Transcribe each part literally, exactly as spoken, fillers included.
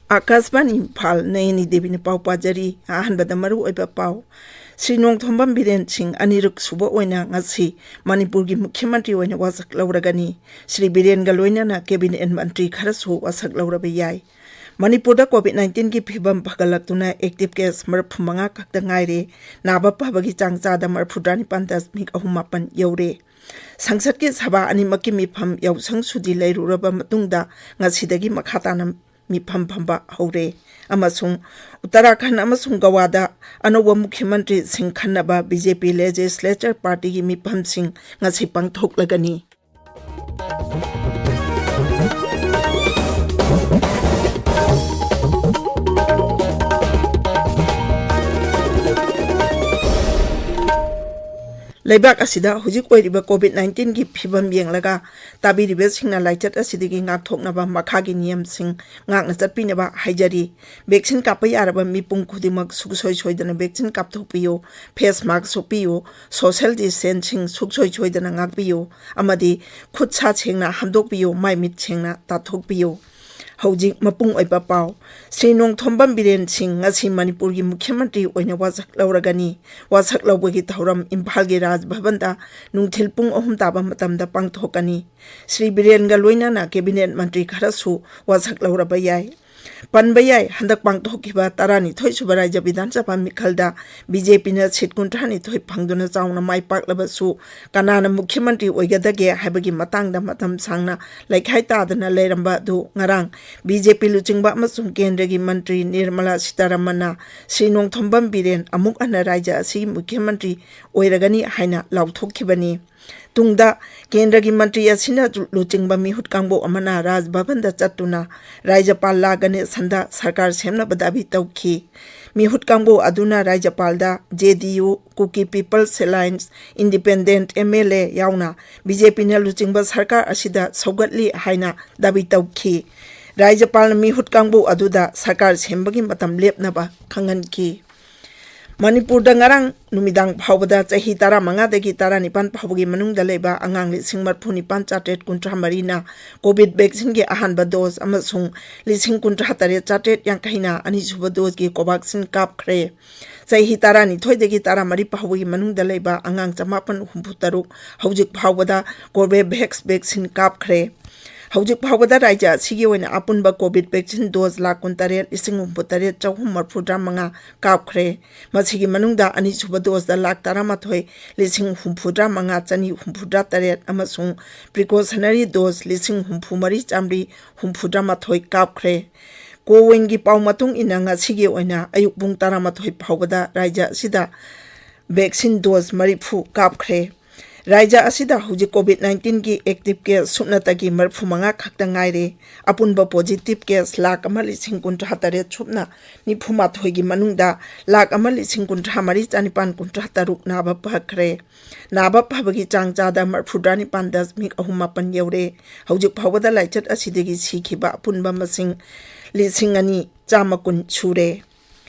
ꯑꯥꯀꯥꯁꯕꯥꯅꯤ ꯏꯝꯐꯥꯜ, ꯅꯌꯅꯤ ꯗꯦꯕꯤꯅ ꯄꯥꯎ ꯄꯥꯖꯔꯤ꯫ ꯑꯍꯥꯟꯕꯗ ꯃꯔꯨ ꯑꯣꯏꯕ ꯄꯥꯎ꯫ ꯁ꯭ꯔꯤ ꯅꯣꯡꯊꯣꯝꯕꯝ ꯕꯤꯔꯦꯟ ꯁꯤꯡ ꯑꯅꯤꯔꯛ ꯁꯨꯕ ꯑꯣꯏꯅ ꯉꯁꯤ ꯃꯅꯤꯄꯨꯔꯒꯤ ꯃꯨꯈ꯭ꯌ ꯃꯟꯇ꯭ꯔꯤ ꯑꯣꯏꯅ ꯋꯥꯁꯛ ꯂꯧꯔꯒꯅꯤ꯫ ꯁ꯭ꯔꯤ ꯕꯤꯔꯦꯟꯒ ꯂꯣꯏꯅꯅ ꯀꯦꯕꯤꯅꯦꯠ ꯃꯟꯇ꯭ꯔꯤ ꯈꯔꯁꯨ ꯋꯥꯁꯛ ꯂꯧꯔꯕ ꯌꯥꯏ꯫ ꯃꯅꯤꯄꯨꯔꯗ ꯀꯣꯚꯤꯗ ꯅꯥꯏꯟꯇꯤꯟꯒꯤ ꯐꯤꯕꯝ ꯐꯒꯠꯂꯛꯇꯨꯅ ꯑꯦꯛꯇꯤꯚ ꯀꯦꯁ ꯃꯔꯤꯐꯨ ꯃꯉꯥ ꯈꯛꯇ ꯉꯥꯏꯔꯦ꯫ ꯅꯥꯕ ꯐꯕꯒꯤ ꯆꯥꯡ ꯆꯥꯗ ꯃꯔꯤꯐꯨ ꯇꯔꯥꯅꯤꯄꯥꯟ ꯗꯁꯃꯤꯛ ꯑꯍꯨꯝ ꯃꯥꯄꯟ ꯌꯧꯔꯦ꯫ ꯁꯪꯁꯠꯀꯤ ꯁꯚꯥ ꯑꯅꯤꯃꯛꯀꯤ ꯃꯤꯐꯝ ꯌꯥꯎꯁꯪ ꯁꯨꯇꯤ ꯂꯩꯔꯨꯔꯕ ꯃꯇꯨꯡꯗ ꯉꯁꯤꯗꯒꯤ ꯃꯈꯥ ꯇꯥꯅ ꯃꯤꯐꯝ ꯐꯝꯕ ꯍꯧꯔꯦ꯫ ꯑꯃꯁꯨꯡ ꯎꯠꯇꯔꯥꯈꯟꯗ ꯑꯃꯁꯨꯡ ꯒꯋꯥꯗ ꯑꯅꯧꯕ ꯃꯨꯈ꯭ꯌ ꯃꯟꯇ꯭ꯔꯤꯁꯤꯡ ꯈꯟꯅꯕ ꯕꯤ ꯖꯦ ꯄꯤ ꯂꯦꯖꯤꯁꯂꯦꯆꯔ ꯄꯥꯔꯇꯤꯒꯤ ꯃꯤꯐꯝꯁꯤꯡ ꯉꯁꯤ ꯄꯥꯡꯊꯣꯛꯂꯒꯅꯤ꯫ ꯂꯩꯕꯥꯛ ꯑꯁꯤꯗ ꯍꯧꯖꯤꯛ ꯑꯣꯏꯔꯤꯕ ꯀꯣꯚꯤꯗ ꯅꯥꯏꯟꯇꯤꯟꯒꯤ ꯐꯤꯕꯝ ꯌꯦꯡꯂꯒ ꯇꯥꯕꯤꯔꯤꯕꯁꯤꯡꯅ ꯂꯥꯏꯆꯠ ꯑꯁꯤꯗꯒꯤ ꯉꯥꯛꯊꯣꯛꯅꯕ ꯃꯈꯥꯒꯤ ꯅꯤꯌꯝꯁꯤꯡ ꯉꯥꯛꯅ ꯆꯠꯄꯤꯅꯕ ꯍꯥꯏꯖꯔꯤ꯫ ꯚꯦꯛꯁꯤꯟ ꯀꯥꯞꯄ ꯌꯥꯔꯕ ꯃꯤꯄꯨꯝ ꯈꯨꯗꯤꯡꯃꯛ ꯁꯨꯡꯁꯣꯏ ꯁꯣꯏꯗꯅ ꯚꯦꯛꯁꯤꯟ ꯀꯥꯞꯊꯣꯛꯄꯤꯌꯨ꯫ ꯐꯦꯁ ꯃꯥꯁꯛ ꯎꯞꯄꯤꯌꯨ꯫ ꯁꯣꯁꯦꯜ ꯗꯤꯁꯇꯦꯟꯁꯤꯡ ꯁꯨꯡꯁꯣꯏ ꯁꯣꯏꯗꯅ ꯉꯥꯛꯄꯤꯌꯨ꯫ ꯑꯃꯗꯤ ꯈꯨꯠ ꯁꯥ ꯁꯦꯡꯅ ꯍꯥꯝꯗꯣꯛꯄꯤꯌꯨ, ꯃꯥꯏ ꯃꯤꯠ ꯁꯦꯡꯅ ꯇꯥꯊꯣꯛꯄꯤꯌꯨ꯫ ꯍꯧꯖꯤꯛ ꯃꯄꯨꯡ ꯑꯣꯏꯕ ꯄꯥꯎ꯫ ꯁ꯭ꯔꯤ ꯅꯣꯡꯊꯣꯝꯕꯝ ꯕꯤꯔꯦꯟ ꯁꯤꯡ ꯉꯁꯤ ꯃꯅꯤꯄꯨꯔꯒꯤ ꯃꯨꯈ꯭ꯌ ꯃꯟꯇ꯭ꯔꯤ ꯑꯣꯏꯅ ꯋꯥꯁꯛ ꯂꯧꯔꯒꯅꯤ꯫ ꯋꯥꯁꯛ ꯂꯧꯕꯒꯤ ꯊꯧꯔꯝ ꯏꯝꯐꯥꯜꯒꯤ ꯔꯥꯖ ꯚꯕꯟꯗ ꯅꯨꯡꯊꯤꯜ ꯄꯨꯡ ꯑꯍꯨꯝ ꯇꯥꯕ ꯃꯇꯝꯗ ꯄꯥꯡꯊꯣꯛꯀꯅꯤ꯫ ꯁ꯭ꯔꯤ ꯕꯤꯔꯦꯟꯒ ꯂꯣꯏꯅꯅ ꯀꯦꯕꯤꯅꯦꯠ ꯃꯟꯇ꯭ꯔꯤ ꯈꯔꯁꯨ ꯋꯥꯁꯛ ꯂꯧꯔꯕ ꯌꯥꯏ꯫ ꯄꯟꯕ ꯌꯥꯏ, ꯍꯟꯗꯛ ꯄꯥꯡꯊꯣꯛꯈꯤꯕ ꯇꯔꯥꯅꯤꯊꯣꯏ ꯁꯨꯕ ꯔꯥꯖ꯭ꯌ ꯕꯤꯙꯥꯟ ꯁꯚꯥ ꯃꯤꯈꯜꯗ ꯕꯤ ꯖꯦ ꯄꯤꯅ ꯁꯤꯠ ꯀꯨꯟꯊ꯭ꯔꯥ ꯅꯤꯊꯣꯏ ꯐꯪꯗꯨꯅ ꯆꯥꯎꯅ ꯃꯥꯏ ꯄꯥꯛꯂꯕꯁꯨ, ꯀꯅꯥꯅ ꯃꯨꯈ꯭ꯌ ꯃꯟꯇ꯭ꯔꯤ ꯑꯣꯏꯒꯗꯒꯦ ꯍꯥꯏꯕꯒꯤ ꯃꯇꯥꯡꯗ ꯃꯇꯝ ꯁꯥꯡꯅ ꯂꯩꯈꯥꯏ ꯇꯥꯗꯅ ꯂꯩꯔꯝꯕ ꯑꯗꯨ ꯉꯔꯥꯡ ꯕꯤ ꯖꯦ ꯄꯤ ꯂꯨꯆꯤꯡꯕ ꯑꯃꯁꯨꯡ ꯀꯦꯟꯗ꯭ꯔꯒꯤ ꯃꯟꯇ꯭ꯔꯤ ꯅꯤꯔꯃꯂꯥ ꯁꯤꯇꯥꯔꯥꯃꯟꯅ ꯁ꯭ꯔꯤ ꯅꯣꯡꯊꯣꯝꯕꯝ ꯕꯤꯔꯦꯟ ꯑꯃꯨꯛ ꯍꯟꯅ ꯔꯥꯖ꯭ꯌ ꯑꯁꯤꯒꯤ ꯃꯨꯈ꯭ꯌ ꯃꯟꯇ꯭ꯔꯤ ꯑꯣꯏꯔꯒꯅꯤ ꯍꯥꯏꯅ ꯂꯥꯎꯊꯣꯛꯈꯤꯕꯅꯤ꯫ ꯇꯨꯡꯗ ꯀꯦꯟꯗ꯭ꯔꯒꯤ ꯃꯟꯇ꯭ꯔꯤ ꯑꯁꯤꯅ ꯂꯨꯆꯤꯡꯕ ꯃꯤꯍꯨꯠ ꯀꯥꯡꯕꯨ ꯑꯃꯅ ꯔꯥꯖ ꯚꯕꯟꯗ ꯆꯠꯇꯨꯅ ꯔꯥꯖ꯭ꯌꯄꯥꯜ ꯂꯥ ꯒꯅꯦꯁꯟꯗ ꯁꯔꯀꯥꯔ ꯁꯦꯝꯅꯕ ꯗꯥꯕꯤ ꯇꯧꯈꯤ꯫ ꯃꯤꯍꯨꯠ ꯀꯥꯡꯕꯨ ꯑꯗꯨꯅ ꯔꯥꯖ꯭ꯌꯄꯥꯜꯗ J D U, Kuki peoples alliance, independent M L A ꯌꯥꯎꯅ ꯕꯤ ꯖꯦ ꯄꯤꯅ ꯂꯨꯆꯤꯡꯕ ꯁꯔꯀꯥꯔ ꯑꯁꯤꯗ ꯁꯧꯒꯠꯂꯤ ꯍꯥꯏꯅ ꯗꯥꯕꯤ ꯇꯧꯈꯤ꯫ ꯔꯥꯖ꯭ꯌꯄꯥꯜꯅ ꯃꯤꯍꯨꯠ ꯀꯥꯡꯕꯨ ꯑꯗꯨꯗ ꯁꯔꯀꯥꯔ ꯁꯦꯝꯕꯒꯤ ꯃꯇꯝ ꯂꯦꯞꯅꯕ ꯈꯪꯍꯟꯈꯤ꯫ ꯃꯅꯤꯄꯨꯔꯗ ꯉꯔꯥꯡ ꯅꯨꯃꯤꯗꯥꯡ ꯐꯥꯎꯕꯗ ꯆꯍꯤ ꯇꯔꯥꯃꯉꯥꯗꯒꯤ ꯇꯔꯥꯅꯤꯄꯥꯟ ꯐꯥꯎꯕꯒꯤ ꯃꯅꯨꯡꯗ ꯂꯩꯕ ꯑꯉꯥꯡ ꯂꯤꯁꯤꯡ ꯃꯔꯤꯐꯨ ꯅꯤꯄꯥꯟ ꯆꯥꯇ꯭ꯔꯦꯠ ꯀꯨꯟꯊ꯭ꯔꯥ ꯃꯔꯤꯅ ꯀꯣꯚꯤꯗ ꯚꯦꯛꯁꯤꯟꯒꯤ ꯑꯍꯥꯟꯕ ꯗꯣꯁ ꯑꯃꯁꯨꯡ ꯂꯤꯁꯤꯡ ꯀꯨꯟꯊ꯭ꯔꯥ ꯇꯔꯦꯠ ꯆꯥꯇ꯭ꯔꯦꯠ ꯌꯥꯡꯈꯩꯅ ꯑꯅꯤꯁꯨꯕ ꯗꯣꯁꯀꯤ ꯀꯣꯚꯥꯛꯁꯤꯟ ꯀꯥꯞꯈ꯭ꯔꯦ꯫ ꯆꯍꯤ ꯇꯔꯥꯅꯤꯊꯣꯏꯗꯒꯤ ꯇꯔꯥꯃꯔꯤ ꯐꯥꯎꯕꯒꯤ ꯃꯅꯨꯡꯗ ꯂꯩꯕ ꯑꯉꯥꯡ ꯆꯃꯥꯄꯟ ꯍꯨꯝꯐꯨ ꯇꯔꯨꯛ ꯍꯧꯖꯤꯛ ꯐꯥꯎꯕꯗ ꯀꯣꯔꯕꯦꯚꯦꯛꯁ ꯚꯦꯛꯁꯤꯟ ꯀꯥꯞꯈ꯭ꯔꯦ꯫ ꯍꯧꯖꯤꯛ ꯐꯥꯎꯕꯗ ꯔꯥꯖ꯭ꯌ ꯑꯁꯤꯒꯤ ꯑꯣꯏꯅ ꯑꯄꯨꯟꯕ ꯀꯣꯚꯤꯗ ꯚꯦꯛꯁꯤꯟ ꯗꯣꯁ ꯂꯥꯈ ꯀꯨꯟꯇꯔꯦꯠ ꯂꯤꯁꯤꯡ ꯍꯨꯝꯐꯨꯇꯔꯦꯠ ꯆꯍꯨꯝ ꯃꯔꯤꯐꯨꯇꯔꯥ ꯃꯉꯥ ꯀꯥꯞꯈ꯭ꯔꯦ꯫ ꯃꯁꯤꯒꯤ ꯃꯅꯨꯡꯗ ꯑꯅꯤꯁꯨꯕ ꯗꯣꯁꯇ ꯂꯥꯈ ꯇꯔꯥꯃꯥꯊꯣꯏ ꯂꯤꯁꯤꯡ ꯍꯨꯝꯐꯨꯇꯔꯥ ꯃꯉꯥ ꯆꯅꯤ ꯍꯨꯝꯐꯨꯇꯔꯥ ꯇꯔꯦꯠ ꯑꯃꯁꯨꯡ ꯄ꯭ꯔꯤꯀꯣꯁꯅꯔꯤ ꯗꯣꯁ ꯂꯤꯁꯤꯡ ꯍꯨꯝꯐꯨ ꯃꯔꯤ ꯆꯥꯃꯔꯤ ꯍꯨꯝꯐꯨꯇꯔꯥ ꯃꯥꯊꯣꯏ ꯀꯥꯞꯈ꯭ꯔꯦ꯫ ꯀꯣꯋꯤꯟꯒꯤ ꯄꯥꯎ ꯃꯇꯨꯡ ꯏꯟꯅ ꯉꯁꯤꯒꯤ ꯑꯣꯏꯅ ꯑꯌꯨꯛ ꯄꯨꯡ ꯇꯔꯥꯃꯥꯊꯣꯏ ꯐꯥꯎꯕꯗ ꯔꯥꯖ꯭ꯌ ꯑꯁꯤꯗ ꯚꯦꯛꯁꯤꯟ ꯗꯣꯁ ꯃꯔꯤꯐꯨ ꯀꯥꯞꯈ꯭ꯔꯦ꯫ ꯔꯥꯖ꯭ꯌ ꯑꯁꯤꯗ ꯍꯧꯖꯤꯛ ꯀꯣꯚꯤꯗ ꯅꯥꯏꯟꯇꯤꯟꯒꯤ ꯑꯦꯛꯇꯤꯚ ꯀꯦꯁ ꯁꯨꯞꯅꯇꯒꯤ ꯃꯔꯤꯐꯨ ꯃꯉꯥ ꯈꯛꯇ ꯉꯥꯏꯔꯦ꯫ ꯑꯄꯨꯟꯕ ꯄꯣꯖꯤꯇꯤꯚ ꯀꯦꯁ ꯂꯥꯈ ꯑꯃ ꯂꯤꯁꯤꯡ ꯀꯨꯟꯊ꯭ꯔꯥ ꯇꯔꯦꯠ ꯁꯨꯞꯅ ꯅꯤꯐꯨ ꯃꯥꯊꯣꯏꯒꯤ ꯃꯅꯨꯡꯗ ꯂꯥꯈ ꯑꯃ ꯂꯤꯁꯤꯡ ꯀꯨꯟꯊ꯭ꯔꯥ ꯃꯔꯤ ꯆꯥꯅꯤꯄꯥꯟ ꯀꯨꯟꯊ꯭ꯔꯥ ꯇꯔꯨꯛ ꯅꯥꯕ ꯐꯈ꯭ꯔꯦ꯫ ꯅꯥꯕ ꯐꯕꯒꯤ ꯆꯥꯡ ꯆꯥꯗ ꯃꯔꯤꯐꯨꯇꯔꯥ ꯅꯤꯄꯥꯟ ꯗꯁꯃꯤꯛ ꯑꯍꯨꯝ ꯃꯥꯄꯟ ꯌꯧꯔꯦ꯫ ꯍꯧꯖꯤꯛ ꯐꯥꯎꯕꯗ ꯂꯥꯏꯆꯠ ꯑꯁꯤꯗꯒꯤ ꯁꯤꯈꯤꯕ ꯑꯄꯨꯟꯕ ꯃꯁꯤꯡ ꯂꯤꯁꯤꯡ ꯑꯅꯤ ꯆꯥꯝꯃ ꯀꯨꯟ ꯁꯨꯔꯦ꯫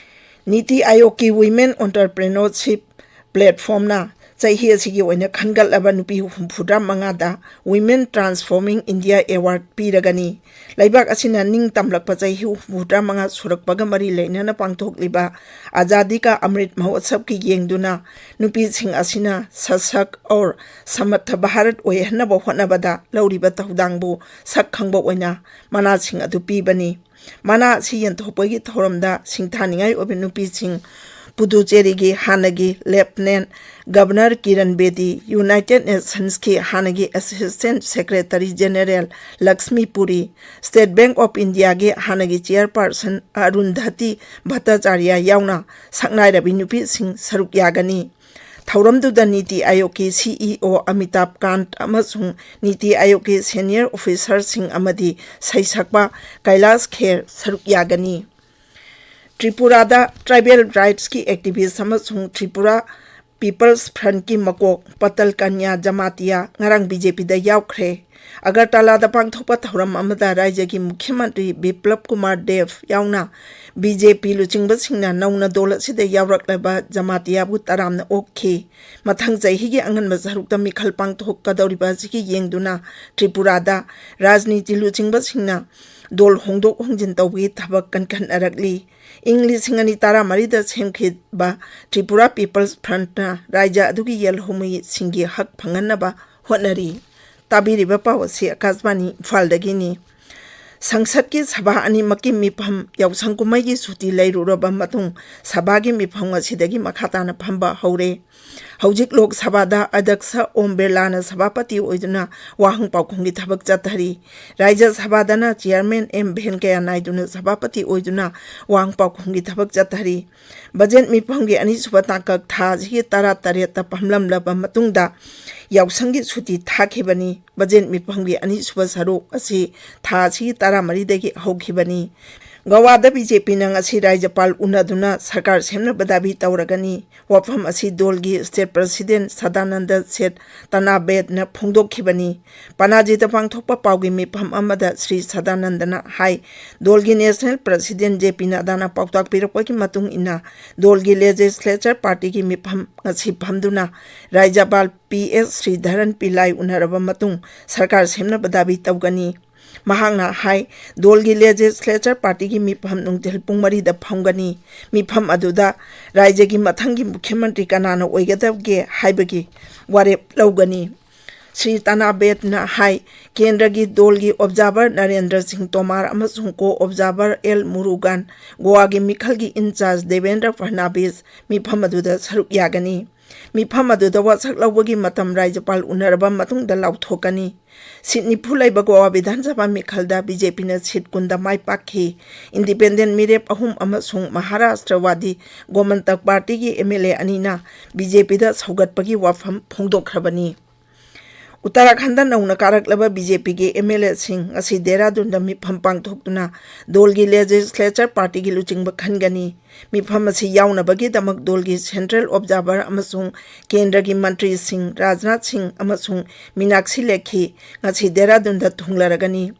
ꯅꯤꯇꯤ ꯑꯥꯌꯣꯒꯀꯤ ꯋꯤꯃꯦꯟ ꯑꯣꯟꯇꯔꯄ꯭ꯔꯦꯅꯔꯁꯤꯞ ꯄ꯭ꯂꯦꯠꯐꯣꯝꯅ ꯆꯍꯤ ꯑꯁꯤꯒꯤ ꯑꯣꯏꯅ ꯈꯟꯒꯠꯂꯕ ꯅꯨꯄꯤ ꯍꯨꯝꯐꯨꯇꯔꯥ ꯃꯉꯥꯗ ꯋꯤꯃꯦꯟ ꯇ꯭ꯔꯥꯟꯁꯐꯣꯔꯃꯤꯡ ꯏꯟꯗꯤꯌꯥ ꯑꯦꯋꯥꯔꯗ ꯄꯤꯔꯒꯅꯤ꯫ ꯂꯩꯕꯥꯛ ꯑꯁꯤꯅ ꯅꯤꯡꯇꯝꯂꯛꯄ ꯆꯍꯤ ꯍꯨꯝꯐꯨꯇꯔꯥ ꯃꯉꯥ ꯁꯨꯔꯛꯄꯒ ꯃꯔꯤ ꯂꯩꯅꯅ ꯄꯥꯡꯊꯣꯛꯂꯤꯕ ꯑꯖꯥꯗꯤ ꯀꯥ ꯑꯃ꯭ꯔꯤꯠ ꯃꯍꯣꯠꯁꯕꯀꯤ ꯌꯦꯡꯗꯨꯅ ꯅꯨꯄꯤꯁꯤꯡ ꯑꯁꯤꯅ ꯁꯁꯛ ꯑꯣꯔ ꯁꯃꯔꯊ ꯚꯥꯔꯠ ꯑꯣꯏꯍꯟꯅꯕ ꯍꯣꯠꯅꯕꯗ ꯂꯧꯔꯤꯕ ꯊꯧꯗꯥꯡꯕꯨ ꯁꯛ ꯈꯪꯕ ꯑꯣꯏꯅ ꯃꯅꯥꯁꯤꯡ ꯑꯗꯨ ꯄꯤꯕꯅꯤ꯫ ꯃꯅꯥ ꯑꯁꯤ ꯌꯦꯟꯊꯣꯛꯄꯒꯤ ꯊꯧꯔꯝꯗ ꯁꯤꯡꯊꯥꯅꯤꯡꯉꯥꯏ ꯑꯣꯏꯕ ꯅꯨꯄꯤꯁꯤꯡ ꯄꯨꯗꯨꯆꯦꯔꯤꯒꯤ ꯍꯥꯟꯅꯒꯤ ꯂꯦꯐꯇꯤꯅꯦꯟ ꯒꯕꯔꯅꯔ ꯀꯤꯔꯟ ꯕꯦꯗꯤ, ꯌꯨꯅꯥꯏꯇꯦꯗ ꯅꯦꯁꯟꯁꯀꯤ ꯍꯥꯟꯅꯒꯤ assistant secretary general Lakshmi Puri, state bank of ꯏꯟꯗꯤꯌꯥꯒꯤ ꯍꯥꯟꯅꯒꯤ ꯆꯦꯌꯔꯄꯥꯔꯁꯟ ꯑꯔꯨꯟꯙꯇꯤ ꯚꯠꯇꯥꯆꯥꯔꯌ ꯌꯥꯎꯅ ꯁꯛꯅꯥꯏꯔꯕꯤ ꯅꯨꯄꯤꯁꯤꯡ ꯁꯔꯨꯛ ꯌꯥꯒꯅꯤ꯫ ꯊꯧꯔꯝꯗꯨꯗ ꯅꯤꯇꯤ ꯑꯥꯌꯣꯒꯀꯤ ꯁꯤꯏꯑꯣ ꯑꯃꯤꯇꯥꯚ ꯀꯥꯟꯠ ꯑꯃꯁꯨꯡ ꯅꯤꯇꯤ ꯑꯥꯌꯣꯒꯀꯤ ꯁꯦꯅꯤꯌꯔ ꯑꯣꯐꯤꯁꯥꯔꯁꯤꯡ ꯑꯃꯗꯤ ꯁꯩꯁꯛꯄ ꯀꯩꯂꯥꯁ ꯈꯦꯔ ꯁꯔꯨꯛ ꯌꯥꯒꯅꯤ꯫ ꯇ꯭ꯔꯤꯄꯨꯔꯥꯗ ꯇ꯭ꯔꯥꯏꯕꯦꯜ ꯔꯥꯏꯠꯁꯀꯤ ꯑꯦꯛꯇꯤꯚꯤꯁ꯭ꯠ ꯑꯃꯁꯨꯡ ꯇ꯭ꯔꯤꯄꯨꯔꯥ People's Frontꯀꯤ ꯃꯀꯣꯛ ꯄꯇꯜ ꯀꯟꯌꯥ ꯖꯃꯥꯇꯤꯌꯥ ꯉꯔꯥꯡ ꯕꯤ ꯖꯦ ꯄꯤꯗ ꯌꯥꯎꯈ꯭ꯔꯦ꯫ ꯑꯒꯔꯇꯥꯂꯥꯗ ꯄꯥꯡꯊꯣꯛꯄ ꯊꯧꯔꯝ ꯑꯃꯗ ꯔꯥꯖ꯭ꯌꯒꯤ ꯃꯨꯈ꯭ꯌ ꯃꯟꯇ꯭ꯔꯤ ꯕꯤꯄ꯭ꯂꯕ ꯀꯨꯃꯥꯔ ꯗꯦꯕ ꯌꯥꯎꯅ ꯕꯤ ꯖꯦ ꯄꯤ ꯂꯨꯆꯤꯡꯕꯁꯤꯡꯅ ꯅꯧꯅ ꯗꯣꯜ ꯑꯁꯤꯗ ꯌꯥꯎꯔꯛꯂꯕ ꯖꯃꯥꯇꯤꯌꯥꯕꯨ ꯇꯔꯥꯝꯅ ꯑꯣꯛꯈꯤ꯫ ꯃꯊꯪ ꯆꯍꯤꯒꯤ ꯑꯉꯟꯕ ꯁꯔꯨꯛꯇ ꯃꯤꯈꯜ ꯄꯥꯡꯊꯣꯛꯀꯗꯧꯔꯤꯕ ꯑꯁꯤꯒꯤ ꯌꯦꯡꯗꯨꯅ ꯇ꯭ꯔꯤꯄꯨꯔꯥꯗ ꯔꯥꯖꯅꯤꯇꯤ ꯂꯨꯆꯤꯡꯕꯁꯤꯡꯅ ꯗꯣꯜ ꯍꯣꯡꯗꯣꯛ ꯍꯣꯡꯖꯤꯟ ꯇꯧꯕꯒꯤ ꯊꯕꯛ ꯀꯟꯈꯠꯅꯔꯛꯂꯤ꯫ ꯏꯪ ꯂꯤꯁꯤꯡ ꯑꯅꯤ ꯇꯔꯥꯃꯔꯤꯗ ꯁꯦꯝꯈꯤꯕ ꯇ꯭ꯔꯤꯄꯨꯔꯥ ꯄꯤꯄꯜꯁ ꯐ꯭ꯔꯟꯠꯅ ꯔꯥꯖ꯭ꯌ ꯑꯗꯨꯒꯤ ꯌꯦꯜꯍꯧꯃꯤꯁꯤꯡꯒꯤ ꯍꯛ ꯐꯪꯍꯟꯅꯕ ꯍꯣꯠꯅꯔꯤ꯫ ꯇꯥꯕꯤꯔꯤꯕ ꯄꯥꯎ ꯑꯁꯤ ꯑꯀꯥꯁꯕꯥꯅꯤ ꯏꯝꯐꯥꯜꯗꯒꯤꯅꯤ꯫ ꯁꯪꯁꯠꯀꯤ ꯁꯚꯥ ꯑꯅꯤꯃꯛꯀꯤ ꯃꯤꯐꯝ ꯌꯥꯎꯁꯪ ꯀꯨꯝꯍꯩꯒꯤ ꯁꯨꯇꯤ ꯂꯩꯔꯨꯔꯕ ꯃꯇꯨꯡ ꯁꯚꯥꯒꯤ ꯃꯤꯐꯝ ꯉꯁꯤꯗꯒꯤ ꯃꯈꯥ ꯇꯥꯅ ꯐꯝꯕ ꯍꯧꯔꯦ꯫ ꯍꯧꯖꯤꯛ ꯂꯣꯛ ꯁꯚꯥꯗ ꯑꯗ꯭ꯌꯛꯁ ꯑꯣꯝ ꯕꯤꯔꯂꯥꯅ ꯁꯚꯥꯄꯇꯤ ꯑꯣꯏꯗꯨꯅ ꯋꯥꯍꯪ ꯄꯥꯎꯈꯨꯝꯒꯤ ꯊꯕꯛ ꯆꯠꯊꯔꯤ꯫ ꯔꯥꯖ꯭ꯌ ꯁꯚꯥꯗꯅ ꯆꯤꯌꯥꯔꯃꯦꯟ ꯑꯦꯝ ꯚꯦꯟꯀꯌꯥ ꯅꯥꯏꯗꯨꯅ ꯁꯚꯥꯄꯇꯤ ꯑꯣꯏꯗꯨꯅ ꯋꯥꯍꯪ ꯄꯥꯎꯈꯨꯝꯒꯤ ꯊꯕꯛ ꯆꯠꯊꯔꯤ꯫ ꯕꯖꯦꯠ ꯃꯤꯐꯝꯒꯤ ꯑꯅꯤꯁꯨꯕ ꯇꯥꯡꯀꯛ ꯊꯥ ꯑꯁꯤꯒꯤ ꯇꯔꯥꯇꯔꯦꯠꯇ ꯐꯝꯂꯝꯂꯕ ꯃꯇꯨꯡꯗ ꯌꯥꯎꯁꯪꯒꯤ ꯁꯨꯇꯤ ꯊꯥꯈꯤꯕꯅꯤ꯫ ꯕꯖꯦꯠ ꯃꯤꯐꯝꯒꯤ ꯑꯅꯤꯁꯨꯕ ꯁꯔꯨꯛ ꯑꯁꯤ ꯊꯥ ꯑꯁꯤꯒꯤ ꯇꯔꯥꯃꯔꯤꯗꯒꯤ ꯍꯧꯈꯤꯕꯅꯤ꯫ ꯒꯋꯥꯗ ꯕꯤ ꯖꯦ ꯄꯤꯅ ꯉꯁꯤ ꯔꯥꯖ꯭ꯌꯄꯥꯜ ꯎꯅꯗꯨꯅ ꯁꯔꯀꯥꯔ ꯁꯦꯝꯅꯕ ꯗꯥꯕꯤ ꯇꯧꯔꯒꯅꯤ꯫ ꯋꯥꯐꯝ ꯑꯁꯤ ꯗꯣꯜꯒꯤ ꯁ꯭ꯇꯦꯠ ꯄ꯭ꯔꯁꯤꯗꯦꯟꯠ ꯁꯗꯥꯅꯟꯗ ꯁꯦꯠ ꯇꯅꯥꯕꯦꯗꯅ ꯐꯣꯡꯗꯣꯛꯈꯤꯕꯅꯤ꯫ ꯄꯅꯥꯖꯤꯗ ꯄꯥꯡꯊꯣꯛꯄ ꯄꯥꯎꯒꯤ ꯃꯤꯐꯝ ꯑꯃꯗ ꯁ꯭ꯔꯤ ꯁꯗꯥꯅꯟꯗꯅ ꯍꯥꯏ, ꯗꯣꯜꯒꯤ ꯅꯦꯁꯅꯦꯜ ꯄ꯭ꯔꯁꯤꯗꯦꯟꯠ ꯖꯦ ꯄꯤ ꯅꯗꯥꯅ ꯄꯥꯎꯇꯥꯛ ꯄꯤꯔꯛꯄꯒꯤ ꯃꯇꯨꯡ ꯏꯟꯅ ꯗꯣꯜꯒꯤ ꯂꯦꯖꯤꯁꯂꯦꯆꯔ ꯄꯥꯔꯇꯤꯒꯤ ꯃꯤꯐꯝ ꯉꯁꯤ ꯐꯝꯗꯨꯅ ꯔꯥꯖ꯭ꯌꯄꯥꯜ ꯄꯤ ꯑꯦꯁ ꯁ꯭ꯔꯤꯙꯔꯟ ꯄꯤꯂꯥꯏ ꯎꯅꯔꯕ ꯃꯇꯨꯡ ꯁꯔꯀꯥꯔ ꯁꯦꯝꯅꯕ ꯗꯥꯕꯤ ꯇꯧꯒꯅꯤ꯫ ꯃꯍꯥꯛꯅ ꯍꯥꯏ, ꯗꯣꯜꯒꯤ ꯂꯦꯖꯤꯁꯂꯦꯆꯔ ꯄꯥꯔꯇꯤꯒꯤ ꯃꯤꯐꯝ ꯅꯨꯡꯊꯤꯜ ꯄꯨꯡ ꯃꯔꯤꯗ ꯐꯝꯒꯅꯤ꯫ ꯃꯤꯐꯝ ꯑꯗꯨꯗ ꯔꯥꯖ꯭ꯌꯒꯤ ꯃꯊꯪꯒꯤ ꯃꯨꯈ꯭ꯌ ꯃꯟꯇ꯭ꯔꯤ ꯀꯅꯥꯅ ꯑꯣꯏꯒꯗꯒꯦ ꯍꯥꯏꯕꯒꯤ ꯋꯥꯔꯦꯞ ꯂꯧꯒꯅꯤ꯫ ꯁ꯭ꯔꯤ ꯇꯅꯥꯕꯦꯗꯅ ꯍꯥꯏ, ꯀꯦꯟꯗ꯭ꯔꯒꯤ ꯗꯣꯜꯒꯤ ꯑꯣꯕꯖꯥꯔꯚꯔ ꯅꯔꯦꯟꯗ꯭ꯔ ꯁꯤꯡ ꯇꯣꯃꯥꯔ ꯑꯃꯁꯨꯡ ꯀꯣ ꯑꯣꯕꯖꯥꯔꯚꯔ ꯑꯦꯜ ꯃꯨꯔꯨꯒꯥꯟ, ꯒꯣꯋꯥꯒꯤ ꯃꯤꯈꯜꯒꯤ ꯏꯟꯆꯥꯔꯖ ꯗꯦꯕꯦꯟꯗ꯭ꯔ ꯐꯔꯅꯥꯕꯤꯁ ꯃꯤꯐꯝ ꯑꯗꯨꯗ ꯁꯔꯨꯛ ꯌꯥꯒꯅꯤ꯫ ꯃꯤꯐꯝ ꯑꯗꯨꯗ ꯋꯥꯁꯛ ꯂꯧꯕꯒꯤ ꯃꯇꯝ ꯔꯥꯖ꯭ꯌꯄꯥꯜ ꯎꯅꯔꯕ ꯃꯇꯨꯡꯗ ꯂꯥꯎꯊꯣꯛꯀꯅꯤ꯫ ꯁꯤꯠ ꯅꯤꯐꯨ ꯂꯩꯕ ꯒꯣꯋꯥ ꯕꯤꯙꯥꯟ ꯁꯚꯥ ꯃꯤꯈꯜꯗ ꯕꯤ ꯖꯦ ꯄꯤꯅ ꯁꯤꯠ ꯀꯨꯟꯗ ꯃꯥꯏ ꯄꯥꯛꯈꯤ꯫ ꯏꯟꯗꯤꯄꯦꯟꯗꯦꯟꯠ ꯃꯤꯔꯦꯞ ꯑꯍꯨꯝ ꯑꯃꯁꯨꯡ ꯃꯍꯥꯔꯥꯁꯇ꯭ꯔꯋꯥꯗꯤ ꯒꯣꯃꯟꯇꯛ ꯄꯥꯔꯇꯤꯒꯤ ꯑꯦꯝ ꯑꯦꯜ ꯑꯦ ꯑꯅꯤꯅ ꯕꯤ ꯖꯦ ꯄꯤꯗ ꯁꯧꯒꯠꯄꯒꯤ ꯋꯥꯐꯝ ꯐꯣꯡꯗꯣꯛꯈ꯭ꯔꯕꯅꯤ꯫ ꯎꯠꯇꯔꯥꯈꯟꯗ ꯅꯧꯅ ꯀꯥꯔꯛꯂꯕ ꯕꯤ ꯖꯦ ꯄꯤꯒꯤ ꯑꯦꯝ ꯑꯦꯜ ꯑꯦꯁꯤꯡ ꯉꯁꯤ ꯗꯦꯍꯔꯥꯗꯨꯟꯗ ꯃꯤꯐꯝ ꯄꯥꯡꯊꯣꯛꯇꯨꯅ ꯗꯣꯜꯒꯤ ꯂꯦꯖꯤꯁꯂꯦꯆꯔ ꯄꯥꯔꯇꯤꯒꯤ ꯂꯨꯆꯤꯡꯕ ꯈꯟꯒꯅꯤ꯫ ꯃꯤꯐꯝ ꯑꯁꯤ ꯌꯥꯎꯅꯕꯒꯤꯗꯃꯛ ꯗꯣꯜꯒꯤ ꯁꯦꯟꯇ꯭ꯔꯦꯜ ꯑꯣꯕꯖꯥꯔꯚꯔ ꯑꯃꯁꯨꯡ ꯀꯦꯟꯗ꯭ꯔꯒꯤ ꯃꯟꯇ꯭ꯔꯤꯁꯤꯡ ꯔꯥꯖꯅꯥꯊ ꯁꯤꯡ ꯑꯃꯁꯨꯡ ꯃꯤꯅꯥꯛꯁꯤ ꯂꯦꯈꯤ ꯉꯁꯤ ꯗꯦꯍꯔꯥꯗꯨꯟꯗ ꯊꯨꯡꯂꯔꯒꯅꯤ꯫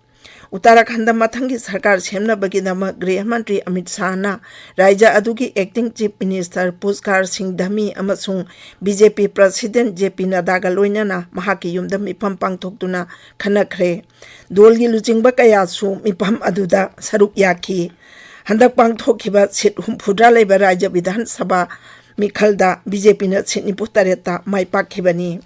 ꯎꯠꯇꯔꯥꯈꯟꯗ ꯃꯊꯪꯒꯤ ꯁꯔꯀꯥꯔ ꯁꯦꯝꯅꯕꯒꯤꯗꯃꯛ ꯒ꯭ꯔꯤꯍ ꯃꯟꯇ꯭ꯔꯤ ꯑꯃꯤꯠ ꯁꯥꯍꯅ ꯔꯥꯖ꯭ꯌ ꯑꯗꯨꯒꯤ ꯑꯦꯛꯇꯤꯡ ꯆꯤꯐ ꯃꯤꯅꯤꯁꯇꯔ ꯄꯨꯁꯀꯥꯔ ꯁꯤꯡ ꯙꯃꯤ ꯑꯃꯁꯨꯡ ꯕꯤ ꯖꯦ ꯄꯤ ꯄ꯭ꯔꯁꯤꯗꯦꯟꯠ ꯖꯦ ꯄꯤ ꯅꯗꯥꯒ ꯂꯣꯏꯅꯅ ꯃꯍꯥꯛꯀꯤ ꯌꯨꯝꯗ ꯃꯤꯐꯝ ꯄꯥꯡꯊꯣꯛꯇꯨꯅ ꯈꯟꯅꯈ꯭ꯔꯦ꯫ ꯗꯣꯜꯒꯤ ꯂꯨꯆꯤꯡꯕ ꯀꯌꯥꯁꯨ ꯃꯤꯐꯝ ꯑꯗꯨꯗ ꯁꯔꯨꯛ ꯌꯥꯈꯤ꯫ ꯍꯟꯗꯛ ꯄꯥꯡꯊꯣꯛꯈꯤꯕ ꯁꯤꯠ ꯍꯨꯝꯐꯨꯇꯔꯥ ꯂꯩꯕ ꯔꯥꯖ꯭ꯌ ꯕꯤꯙꯥꯟ ꯁꯚꯥ ꯃꯤꯈꯜꯗ ꯕꯤ ꯖꯦ ꯄꯤꯅ ꯁꯤꯠ ꯅꯤꯐꯨꯇꯔꯦꯠꯇ ꯃꯥꯏ ꯄꯥꯛꯈꯤꯕꯅꯤ꯫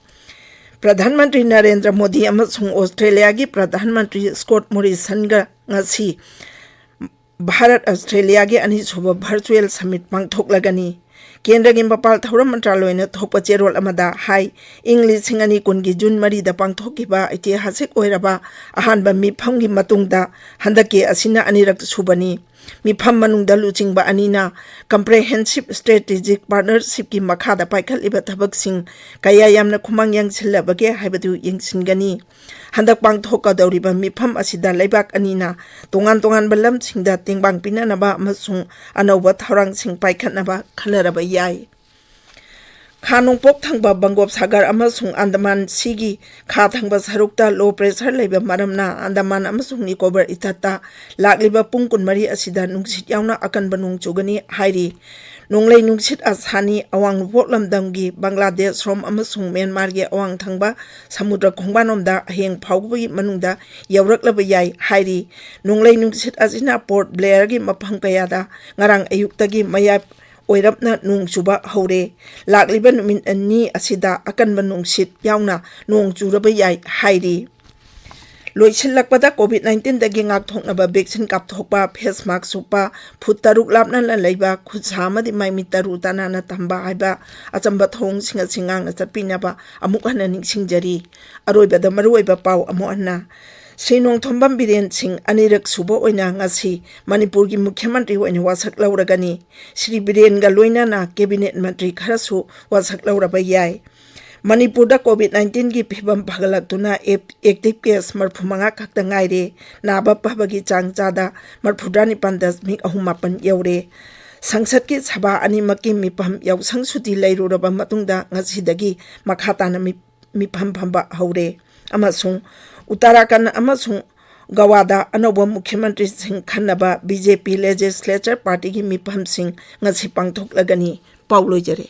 ꯄ꯭ꯔꯙꯥꯟ ꯃꯟꯇ꯭ꯔꯤ ꯅꯔꯦꯟꯗ꯭ꯔ ꯃꯣꯗꯤ ꯑꯃꯁꯨꯡ ꯑꯣꯁꯇ꯭ꯔꯦꯂꯤꯌꯥꯒꯤ ꯄ꯭ꯔꯙꯥꯟ ꯃꯟꯇ꯭ꯔꯤ ꯁ꯭ꯀꯣꯠ ꯃꯣꯔꯤꯁꯟꯒ ꯉꯁꯤ ꯚꯥꯔꯠ ꯑꯁꯇ꯭ꯔꯦꯂꯤꯌꯥꯒꯤ ꯑꯅꯤꯁꯨꯕ ꯚꯔꯆꯨꯑꯦꯜ ꯁꯃꯤꯠ ꯄꯥꯡꯊꯣꯛꯂꯒꯅꯤ꯫ ꯀꯦꯟꯗ꯭ꯔꯒꯤ ꯃꯄꯥꯜ ꯊꯧꯔꯝ ꯃꯟꯇ꯭ꯔꯥꯂꯣꯏꯅ ꯊꯣꯛꯄ ꯆꯦꯔꯣꯜ ꯑꯃꯗ ꯍꯥꯏ, ꯏꯪ ꯂꯤꯁꯤꯡ ꯑꯅꯤ ꯀꯨꯟꯒꯤ ꯖꯨꯟ ꯃꯔꯤꯗ ꯄꯥꯡꯊꯣꯛꯈꯤꯕ ꯏꯇꯤꯍꯥꯁꯤꯛ ꯑꯣꯏꯔꯕ ꯑꯍꯥꯟꯕ ꯃꯤꯐꯝꯒꯤ ꯃꯇꯨꯡꯗ ꯍꯟꯗꯛꯀꯤ ꯑꯁꯤꯅ ꯑꯅꯤꯔꯛ ꯁꯨꯕꯅꯤ꯫ ꯃꯤꯐꯝ ꯃꯅꯨꯡꯗ ꯂꯨꯆꯤꯡꯕ ꯑꯅꯤꯅ Comprehensive Strategic Partnershipꯀꯤ ꯃꯈꯥꯗ ꯄꯥꯏꯈꯠꯂꯤꯕ ꯊꯕꯛꯁꯤꯡ ꯀꯌꯥ ꯌꯥꯝꯅ ꯈꯨꯃꯥꯡ ꯌꯥꯡꯁꯤꯜꯂꯕꯒꯦ ꯍꯥꯏꯕꯗꯨ ꯌꯦꯡꯁꯤꯟꯒꯅꯤ꯫ ꯍꯟꯗꯛ ꯄꯥꯡꯊꯣꯛꯀꯗꯧꯔꯤꯕ ꯃꯤꯐꯝ ꯑꯁꯤꯗ ꯂꯩꯕꯥꯛ ꯑꯅꯤꯅ ꯇꯣꯉꯥꯟ ꯇꯣꯉꯥꯟꯕ ꯂꯝꯁꯤꯡꯗ ꯇꯦꯡꯕꯥꯡ ꯄꯤꯅꯅꯕ ꯑꯃꯁꯨꯡ ꯑꯅꯧꯕ ꯊꯧꯔꯥꯡꯁꯤꯡ ꯄꯥꯏꯈꯠꯅꯕ ꯈꯟꯅꯔꯕ ꯌꯥꯏ꯫ ꯈꯥ ꯅꯣꯡꯄꯣꯛ ꯊꯪꯕ ꯕꯪꯒꯣꯞ ꯁꯥꯒꯔ ꯑꯃꯁꯨꯡ ꯑꯟꯗꯃꯥꯟ ꯁꯤꯒꯤ ꯈꯥ ꯊꯪꯕ ꯁꯔꯨꯛꯇ ꯂꯣ ꯄ꯭ꯔꯦꯁꯔ ꯂꯩꯕ ꯃꯔꯝꯅ ꯑꯟꯗꯃꯥꯟ ꯑꯃꯁꯨꯡ ꯅꯤꯀꯣꯕꯔ ꯏꯊꯠꯇ ꯂꯥꯛꯂꯤꯕ ꯄꯨꯡ ꯀꯨꯟꯃꯔꯤ ꯑꯁꯤꯗ ꯅꯨꯡꯁꯤꯠ ꯌꯥꯎꯅ ꯑꯀꯟꯕ ꯅꯣꯡ ꯆꯨꯒꯅꯤ ꯍꯥꯏꯔꯤ꯫ ꯅꯣꯡꯂꯩ ꯅꯨꯡꯁꯤꯠ ꯑꯁꯥꯅꯤ ꯑꯋꯥꯡ ꯅꯣꯡꯄꯣꯛ ꯂꯝꯗꯝꯒꯤ ꯕꯪꯒ꯭ꯂꯥꯗꯦꯁ ꯔꯣꯝ ꯑꯃꯁꯨꯡ ꯃ꯭ꯌꯥꯟꯃꯥꯔꯒꯤ ꯑꯋꯥꯡ ꯊꯪꯕ ꯁꯃꯨꯗ꯭ꯔ ꯈꯣꯡꯕꯥꯟꯔꯣꯝꯗ ꯍꯌꯦꯡ ꯐꯥꯎꯕꯒꯤ ꯃꯅꯨꯡꯗ ꯌꯧꯔꯛꯂꯕ ꯌꯥꯏ ꯍꯥꯏꯔꯤ꯫ ꯅꯣꯡꯂꯩ ꯅꯨꯡꯁꯤꯠ ꯑꯁꯤꯅ ꯄꯣꯔꯠ ꯕ꯭ꯂꯦꯌꯔꯒꯤ ꯃꯐꯝ ꯀꯌꯥꯗ ꯉꯔꯥꯡ ꯑꯌꯨꯛꯇꯒꯤ ꯃꯌꯥꯏ ꯑꯣꯏꯔꯞꯅ ꯅꯣꯡ ꯆꯨꯕ ꯍꯧꯔꯦ꯫ ꯂꯥꯛꯂꯤꯕ ꯅꯨꯃꯤꯠ ꯑꯅꯤ ꯑꯁꯤꯗ ꯑꯀꯟꯕ ꯅꯨꯡꯁꯤꯠ ꯌꯥꯎꯅ ꯅꯣꯡ ꯆꯨꯔꯕ ꯌꯥꯏ ꯍꯥꯏꯔꯤ꯫ ꯂꯣꯏꯁꯤꯜꯂꯛꯄꯗ, ꯀꯣꯚꯤꯗ ꯅꯥꯏꯟꯇꯤꯟꯗꯒꯤ ꯉꯥꯛꯊꯣꯛꯅꯕ ꯚꯦꯛꯁꯤꯟ ꯀꯥꯞꯊꯣꯛꯄ, ꯐꯦꯁ ꯃꯥꯛꯁ ꯎꯞꯄ, ꯐꯨꯠ ꯇꯔꯨꯛ ꯂꯥꯞꯅꯅ ꯂꯩꯕ, ꯈꯨꯠ ꯁꯥ ꯑꯃꯗꯤ ꯃꯥꯏ ꯃꯤꯠ ꯇꯔꯨ ꯇꯅꯥꯟꯅ ꯊꯝꯕ ꯍꯥꯏꯕ ꯑꯆꯝꯕ ꯊꯧꯑꯣꯡꯁꯤꯡ ꯑꯁꯤ ꯉꯥꯛꯅ ꯆꯠꯄꯤꯅꯕ ꯑꯃꯨꯛ ꯍꯟꯅ ꯅꯤꯡꯁꯤꯡꯖꯔꯤ꯫ ꯑꯔꯣꯏꯕꯗ ꯃꯔꯨꯑꯣꯏꯕ ꯄꯥꯎ ꯑꯃꯨꯛ ꯍꯟꯅ꯫ ꯁ꯭ꯔꯤ ꯅꯣꯡꯊꯣꯝꯕꯝ ꯕꯤꯔꯦꯟ ꯁꯤꯡ ꯑꯅꯤꯔꯛ ꯁꯨꯕ ꯑꯣꯏꯅ ꯉꯁꯤ ꯃꯅꯤꯄꯨꯔꯒꯤ ꯃꯨꯈ꯭ꯌ ꯃꯟꯇ꯭ꯔꯤ ꯑꯣꯏꯅ ꯋꯥꯁꯛ ꯂꯧꯔꯒꯅꯤ꯫ ꯁ꯭ꯔꯤ ꯕꯤꯔꯦꯟꯒ ꯂꯣꯏꯅꯅ ꯀꯦꯕꯤꯅꯦꯠ ꯃꯟꯇ꯭ꯔꯤ ꯈꯔꯁꯨ ꯋꯥꯁꯛ ꯂꯧꯔꯕ ꯌꯥꯏ꯫ ꯃꯅꯤꯄꯨꯔꯗ ꯀꯣꯚꯤꯗ ꯅꯥꯏꯟꯇꯤꯟꯒꯤ ꯐꯤꯕꯝ ꯐꯒꯠꯂꯛꯇꯨꯅ ꯑꯦꯛ-, ꯑꯦꯛꯇꯤꯚ ꯀꯦꯁ ꯃꯔꯤꯐꯨ ꯃꯉꯥ ꯈꯛꯇ ꯉꯥꯏꯔꯦ꯫ ꯅꯥꯕ ꯐꯕꯒꯤ ꯆꯥꯡ ꯆꯥꯗ ꯃꯔꯤꯐꯨꯇꯔꯥ ꯅꯤꯄꯥꯟ ꯗꯁꯃꯤꯛ ꯑꯍꯨꯝ ꯃꯥꯄꯟ ꯌꯧꯔꯦ꯫ ꯁꯪꯁꯠꯀꯤ ꯁꯚꯥ ꯑꯅꯤꯃꯛꯀꯤ ꯃꯤꯐꯝ ꯌꯥꯎꯁꯪ ꯁꯨꯇꯤ ꯂꯩꯔꯨꯔꯕ ꯃꯇꯨꯡꯗ ꯉꯁꯤꯗꯒꯤ ꯃꯈꯥ ꯇꯥꯅ ꯃꯤ-, ꯃꯤꯐꯝ ꯐꯝꯕ ꯍꯧꯔꯦ꯫ ꯑꯃꯁꯨꯡ ꯎꯠꯇꯔꯥꯈꯟꯗ ꯑꯃꯁꯨꯡ ꯒꯋꯥꯗ ꯑꯅꯧꯕ ꯃꯨꯈ꯭ꯌ ꯃꯟꯇ꯭ꯔꯤꯁꯤꯡ ꯈꯟꯅꯕ ꯕꯤ ꯖꯦ ꯄꯤ ꯂꯦꯖꯤꯁꯂꯦꯆꯔ ꯄꯥꯔꯇꯤꯒꯤ ꯃꯤꯐꯝꯁꯤꯡ ꯉꯁꯤ ꯄꯥꯡꯊꯣꯛꯂꯒꯅꯤ꯫ ꯄꯥꯎ ꯂꯣꯏꯖꯔꯦ꯫